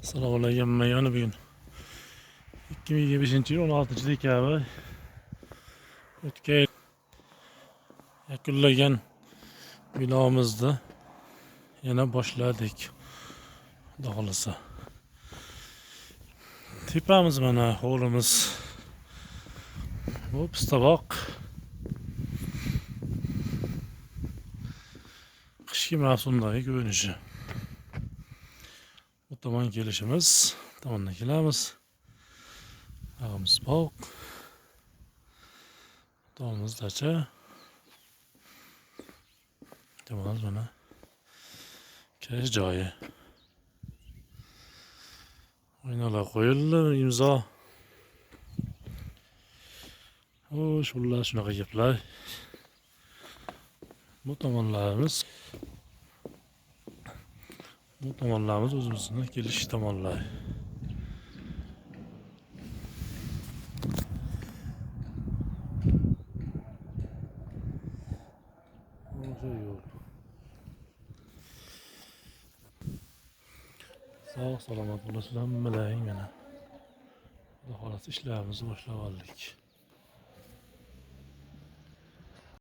Assalomu alaykum. Yana bugun 2025 yil 16 dekabr, o'tgan yil yakunlagan binomizni yana boshladik. Xudo xohlasa. Tepamiz mana hovlimiz. Bu pistavoq. Qishki mavsumdagi ko'rinishi. Bu tomon kelishimiz, bu tomondan kelamiz. Bag'imiz bog'. Tomonimiz dacha. Tomonimiz mana kirish joyi. Oynalar qo'yildi, imzo. Xo'sh, xullas shunaqa gaplar. Bu tomonlarimiz, bu tomonlarimiz o'zimizni kelish tomonlari. O'sha yo'l. Sog' salomat bo'lasizlar hammalaring mana. Xudo xohlasa ishlarimizni boshlab oldik.